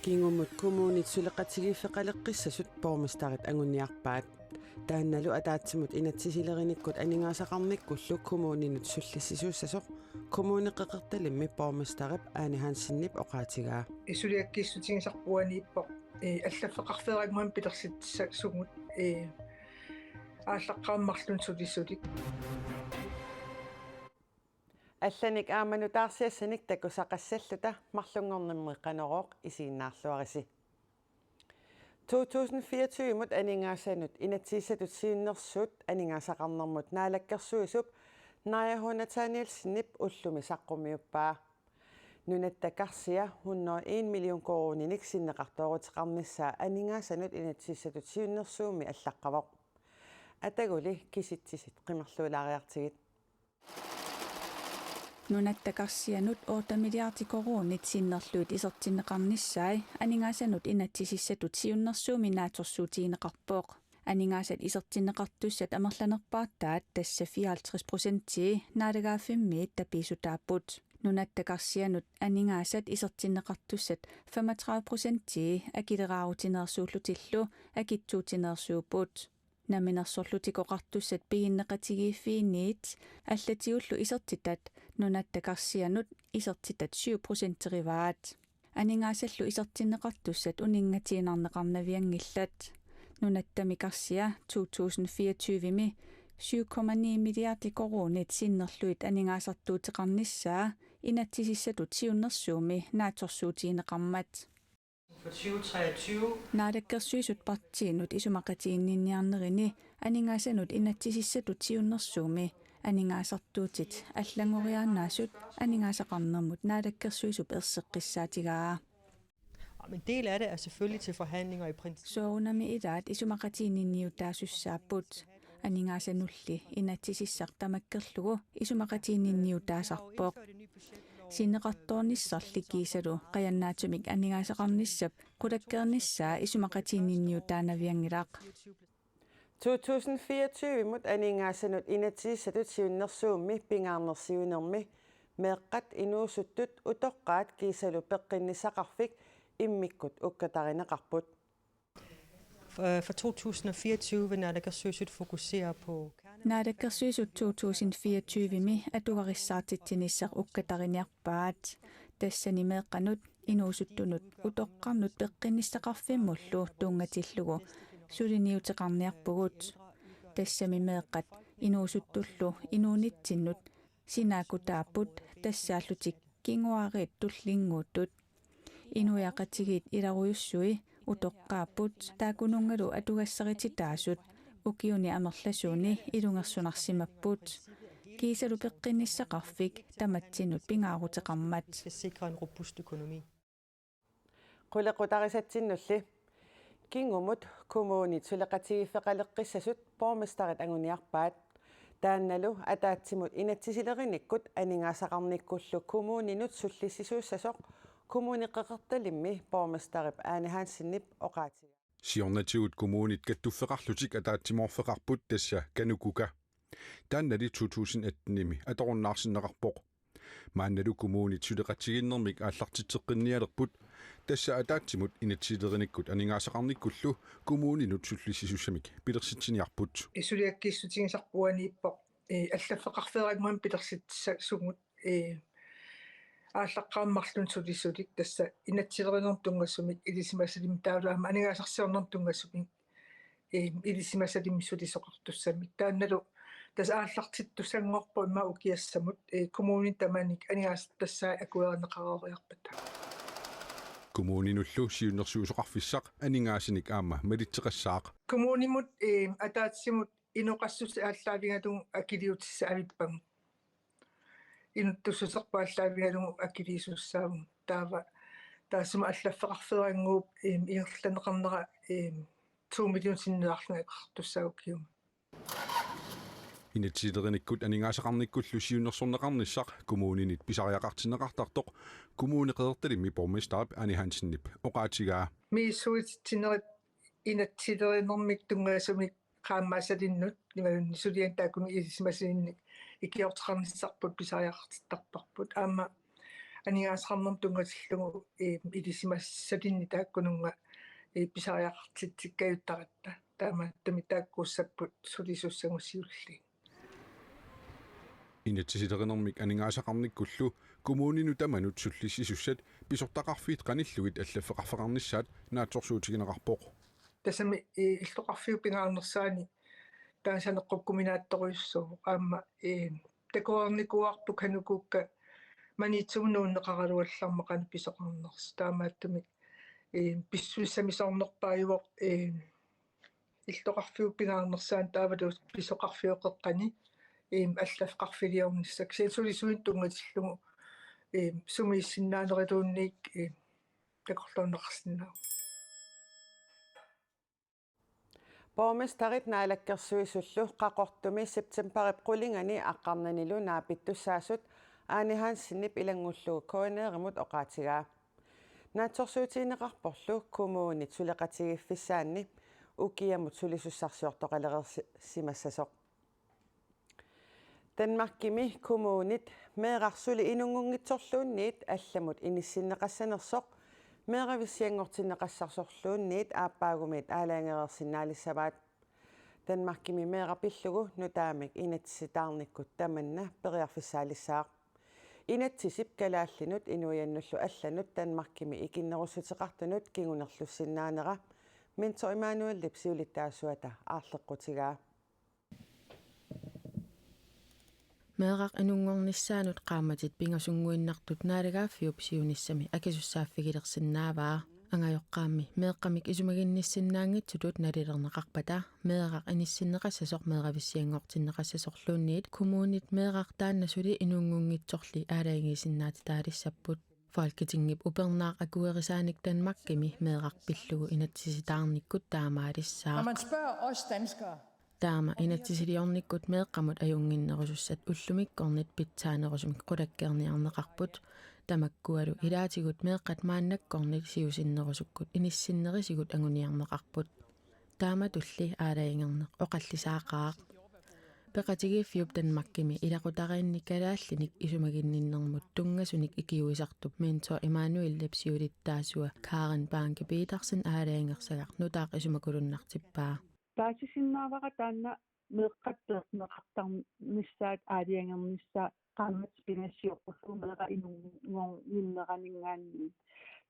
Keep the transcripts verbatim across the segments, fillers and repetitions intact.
Kingumut kommunit suleqatigiiffeqaleqqissasut borgmesterit anguniarpaat. Taannalu ataatsimut inatsisilerinikkut aningaasaqarnikkullu kommuninut sullissisuussasoq Kommune Qeqertalimmi borgmesterip Ane Hansenip oqaatigaa. Suliakkiissutigisarput uaniippoq, ee, allaffeqarfeerannguamik pilersitsissasugut, ee, aallaqqaammut marlunnik sulisulik. Allanik aamma nutaarsiassanik takusaqassalluta marlunngornermi Qanorooq isiginnaarluarisi. To tusind fireogtyve-mut aningaasanut inatsisissatut siunnersuut aningaasaqarnermut naalakkersuisup Naja H. Nathanielsenip ullumi saqqummiuppaa. Nunatta karsia hundrede og en million koruuninik sinneqartooruteqarnissaa aningaasanut inatsisissatut siunnersuummi allaqqavoq. Ataguli kisitsisit qimerluulaariartigit. Nunatta karsianut otte milliardi koruunit sinnerlugit isertinneqarnissai aningaasanut inatsisissatut siunnersuummi naatsorsuutigineqarpoq. Aningaasat isertinneqartussat amerlanerpaataat, tassa fireoghalvtreds procentii, naalagaaffimmit tapiissutaapput. Nunatta karsianut aningaasat isertinneqartussat femogtredive procentii akileraarutineersuullutillu akitsuutineersuupput. Namminersorlutik oqartussat piginneqatigiiffiinniit allatigullu isertitat nunatta karsianut isertitat syv procenterivaat. Aningaasallu isertinneqartussat uninngatiinnarneqarnavianngillat. Nunattami karsia to tusind fireogtyve-mi syv komma ni milliardi koruunit sinnerlugit aningaasartuuteqarnissaa inatsisissatut siunnersuummi naatsorsuutigineqarmat. For tyve treogtyve. Naalakkersuisut partiinut isumaqatiginninniarnerini aningaasanut inatsisissatut siunnersuummi aningaasartuutit allanngoriaannaasut aningaasaqarnermut naalakkersuisup erseqqissaatigaa. Jamen, del af det er selvfølgelig til forhandlinger i princippet. Soorunami ilaat isumaqatiginninniutaasussaapput. Aningaasanulli inatsisissaq tamakkerlugu isumaqatiginninniutaasarpoq. Sinneqartoornissarli kiisalu qajannaatsumik aningaasaqarnissap qulakkeernissaa isumaqatiginninniutaanavianngilaq. To tusind fireogtyve-mut aningaasanut inatsisissatut siunnersuummi pingaarnersiuinermi meeqqat, inuusuttut, utoqqaat kiisalu peqqinnissaqarfik immikkut ukkatarineqarput. For, for to tusind og fireogtyve vil Naalakkersuisut fokusere på kernevelfærd. Naalakkersuisut to tusind fireogtyve-mi atugarissaartitsinissaq ukkatariniarpaat. Tassani meeqqanut, inuusuttunut, utoqqarnut peqqinnissaqarfimmullu tunngatillugu suliniuteqarniarpugut. Tassami meeqqat inuusuttullu inuunitsinnut sinaakkutaapput, tassaallutik kinguaariit tullinnguuttut. Inuiaqatigiit ilarujussui utoqqaapput, taakkununngalu atugassarititaasut ukiuni amerlasuuni ilungersunarsimapput. Kiisalu peqqinnissaqarfik tamatsinnut pingaaruteqarmat. Skal sikre en robust økonomi. Qulequtarisatsinnulli. Kingumut kommunit suleqatigiiffeqaleqqissasut borgmesterit anguniarpaat. Taannalu ataatsimut inatsisilerinikkut aningaasaqarnikkullu kommuninut sullissisuussasoq Kommune Qeqertalimmi borgmesterip Ane Hansenip oqaatigaa. Siornatigut kommunit kattuffeqarlutik ataatsimoorfeqarput, tassa KANUKOKA. Taannali to tusind atten-imi atorunnaarsinneqarpoq. Maannalu kommunit suleqatigiinnermik aallartitseqqinnialerput, tassa ataatsimut inatsisilerinikkut aningaasaqarnikkullu kommuninut sullissisuussamik pilersitsiniarput. Suliakkiissutigisarput uaniippoq, ee, allaffeqarfeerannguamik pilersitsissasugut, ee, aallaqqaammut marlunnik sulisulik, tassa inatsisilerinermut tunngasumik ilisimasalimmik taavalu aamma aningaasarsiornermut tunngasumik, ee, ilisimasalimmik sulisoqartussamik. Taannalu tassa aallartittussanngorpoq immaqa ukiassamut, ee, kommunit tamanit aningaasartassaat akuerineqareeriarpata. Kommuninullu siunnersuisoqarfissaq aningaasanik aamma malitseqassaaq. Kommunimut, ee, ataatsimut inoqassuseq aallaavigalugu akiliutissavippagu. Inuttussuserput aallaavigalugu akiliisussaavugut. Taava taassuma allaffeqarfeerannguup, em, ingerlanneqarnera, em, to million sinnilaarlunga eqqartussaagut kingumut. Inatsisilerinikkut aningaasaqarnikkullu siunnersorneqarnissaq kommuninit pisariaqartinneqartartoq Kommune Qeqertalimmi borgmesterip Ane Hansenip oqaatigaa. Misissuititsinerit inatsisilerinermik tunngasumik qaammaasalinnut, imaluunniit sulianik taakkununnga ilisimasalinnik ikiorteqarnissarput pisariaqartittarparput. Aamma aningaasaqarnermut tunngatillugu, ee, ilisimassatinni taakkununnga, ee, pisariaqartitsikkajuttarput. Taamaattumik taakkuussapput sulisussagut siulliit. Inatsisilerinermik aningaasaqarnikkullu kommuninut tamanut sullissisussat pisortaqarfiit qanillugit allaffeqarfeqarnissaat naatsorsuutigineqarpoq. Tassami, ee, illoqarfiup pingaarnersaani taava saneqqukkuminaatsorujussuuvoq aamma, ee, takuarnikuuarput kanukuukka Maniitsunnguup nuunneqaraluallarmat qanoq pisoqarnersoq. Taamaattumik, ee, pissusissamisoornerpaajuvoq, ee, illoqarfiup pingaarnersaani taavalu pisoqarfioqeqqani, ee, allaffeqarfiliornissaa. Kisianni sulisuinnut tunngatillugu, ee, sumiissinnaanerup tunniit, ee, takorloorneqarsinnaavoq. Borgmesterit naalakkersuisullu Qaqortumi septembarip qulingani aqqarnanilu naapittussaasut Ane Hansenip ilanngullugu K N R-imut oqaatigaa. Naatsorsuutigineqarporlu kommunit suleqatigiiffissaanni ukiamut sulisussarsiortoqalereersimassasoq. Danmarkimi kommunit meeraq suli inunngunngitsorluunniit allamut inissinneqassanersoq meeravissianngortinneqassasorluunniit aappaagumiit aalajangereersinnaalissavaat. Danmarkimi meeraq pillugu nutaamik inatsisitaarnikkut tamanna periarfissaalissaaq. Inatsisip kalaallinut inuiannullu allanut Danmarkimi ikinnerussuteqartunut kingunerlussinnaanera Minto Emanuelip siulittaasuata aarleqqutigaa. Meeraq inunngornissaanut qaammatit pingasunnguinnartut naalagaaffiup siunissami akisussaaffigilersinnaavaa. Angajoqqaammi meeqqamik isumaginnissinnaanngitsutut nalilerneqarpata meeraq inissinneqassasoq meeravissianngortinneqassasorluunniit kommunit meeraq taanna suli inunngunngitsorli aalajangiisinnaatitaalassapput. Folketingip upernaaq akuerisaanik Danmarkimi meeraq pillugu inatsisitaarnikkut taamaalissaaq. Når man spørger os danskere, taama inatsisiliornikkut meeqqamut ajunnginnerusussat ullumikkornit pitsaanerusumik qulakkeerniarneqarput. Tamakkualu ilaatigut meeqqat maannakkornit siusinnerusukkut inissinnerisigut anguniarneqarput. Taamatulli aalajangerneq oqallisaaqaaq. Peqatigiiffiup Danmarkimi ilaqutariinni kalaallinik isumaginninnermut tunngasunik ikiuisartup Minto Emanuelip siulittaasua Karen Banke Petersen aalajangersagaq nutaaq isumaqalunnartippaa. Paasisinnaavara taanna meeqqat peerneqartarnissaat aalajangernissaa qaammatit pingasioqqullugu meeraq inunngorninneraninngaanniit.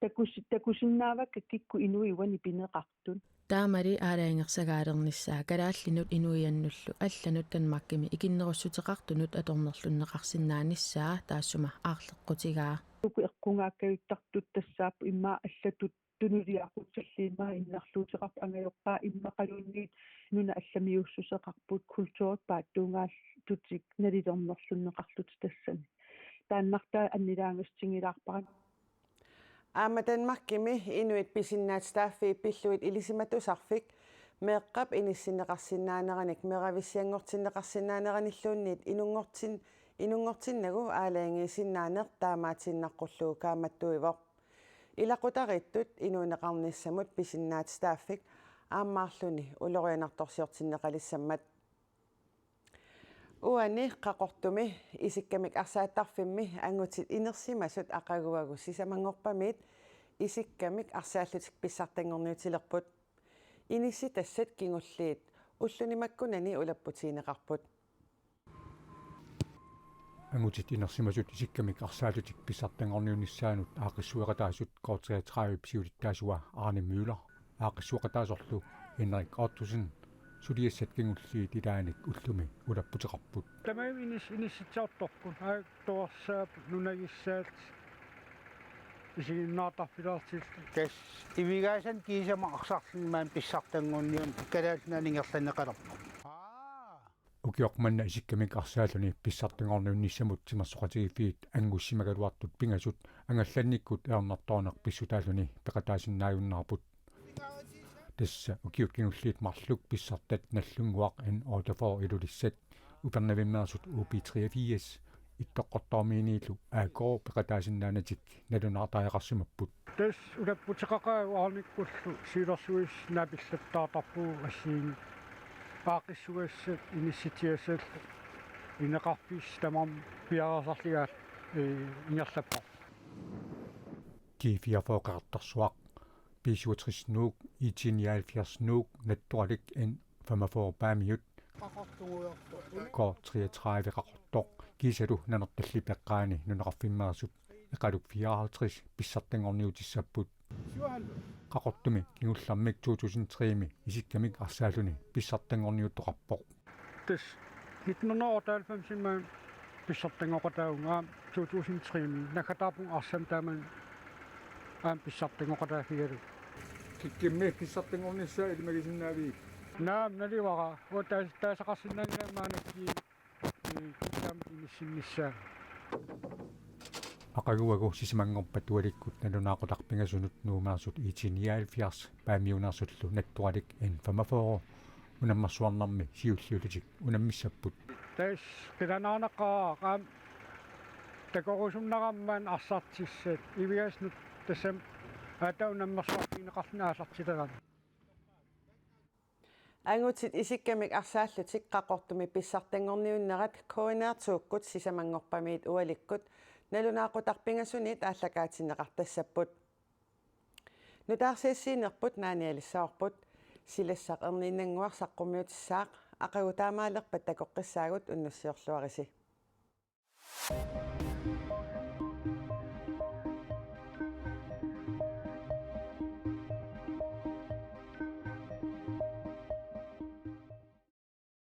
Takus-, takusinnaavakka kikkut inuit uani pineqartut. Taamali aalajangersagaalernissaa kalaallinut inuiannullu allanut Danmarkimi ikinnerussuteqartunut atornerlunneqarsinnaanissaa taassuma aarleqqutigaa. Uku eqqugaakkajuttartut tassaapput immaqa allatut tunuliaqutsillit immaqa innarluuteqarput angajoqqaat immaqaluunniit nunat allamiuussuseqarput kulturit paatsuungaallutik nalilernerlunneqarlutik tassani. Taannartaa annilaangasuutigilaarpara. Aamma Danmarkimi inuit pisinnaatitaaffii pillugit ilisimatusarfik meeqqap inissinneqarsinnaaneranik meeravissianngortinneqarsinnaaneranilluunniit inunngortin-, inunngortinnagu aalajangiisinnaaneq taamaatiinnaqqullugu kaammattuivoq. Ilaqutariittut inuuneqarnissamut pisinnaatitaaffik aammaarluni ulorianartorsiortinneqalissammat. Uani Qaqortumi isikkamik arsaattarfimmi angutit inersimasut aqaguagu sisamanngorpamiit isikkamik arsaallutik pissartanngorniutilerput. Inissitassat kingulliit ulluni makkunani ulapputigineqarput. Angutit inersimasut isikkamik arsaallutik pissartanngorniunnissaannut aaqqissueqataasut K treogtredive-p siulittaasua Arne Møller aaqqissueqataasorlu Henrik Ottosen suliassat kingulliit ilaannik ullumi ulapputeqarput. Tamarmik inis-, inissitsiartorput, aak toorsaap nunagissaat isiginnaartarfilaartillu. Tassa ivigaasanik kiisami arsarluni maani pissartanngorniunneq Kalaallit Nunaanni ingerlanneqalerpoq. Ukioq manna isikkamik arsaalluni pissartanngorniunnissamut timersoqatigiiffiit angussimagaluartut pingasut angallannikkut ajornartoorneq pissutaalluni peqataasinnaajunnaarput. Tassa ukiut kingulliit marluk pissartat Nagdlunguaq N otteogfyrre Ilulissat Upernavimmeersut U B treogfirs Ittoqqortoormiiniillu A K peqataasinnaanatik nalunaartariaqarsimapput. Tassa ulapputeqaqaagut Arnikkullu siulersuisut naapillattaartarpugut assigiinngitsut aaqqissugassat inissitsigassat ineqarfissat tamarmik piareersarlugit, ee, ingerlapparput. G fireogfyrre Qeqertarsuaq, B syvogtres Nuuk, I T nioghalvfjerds Nuuk, Nattoralik N femogfyrre Paamiut, K treogtredive Qaqortoq kiisalu Nanortallip eqqaani nunaqarfimmeersup Eqaluk fireoghalvtreds pissartanngorniutissapput. Qaqortumi kingullermik to tusind tre-mi isikkamik arsaalluni pissartanngorniuttoqarpoq. Tassa nitten hundrede og otteoghalvfems-imi pissartanngoqataavunga, aamma to tusind tre-mi naggataarpunga arsaq taamani aamma pissartanngoqataaffigalugu. Kikkimmi pissartanngornissaa ilimagisinnaavigit? Naamik, naluara. Uanga taas-, taasaqarsinnaanngilara maannakkut, ee, kikkut aamma inissinnissaat. Aqaguagu sisamanngorpat ualikkut nalunaaqutaq pingasunut Nuummeersut I T nioghalvfjerds Paamiuneersullu Nattoralik N femogfyrre unammersuarnermi siulliullutik unammissapput. Tassa qilanaarnaqaaq aamma takorusunnarami arsartissat iviasnut tassami aatsaat unammersuarfigineqarluni aallartilerami. Angutit isikkamik arsaallutik Qaqortumi pissartanngorniunnerat K N R to-kkut sisamanngorpamiit ualikkut nalunaaqutaq pingasunit aallakaatinneqartassapput. Nutaarsiassiinerput naanialissavarput, silassaq erniinnannguaq saqqummiutissaaq, aqagu taamaalerpat takoqqissaagut, unnussiorluarisi.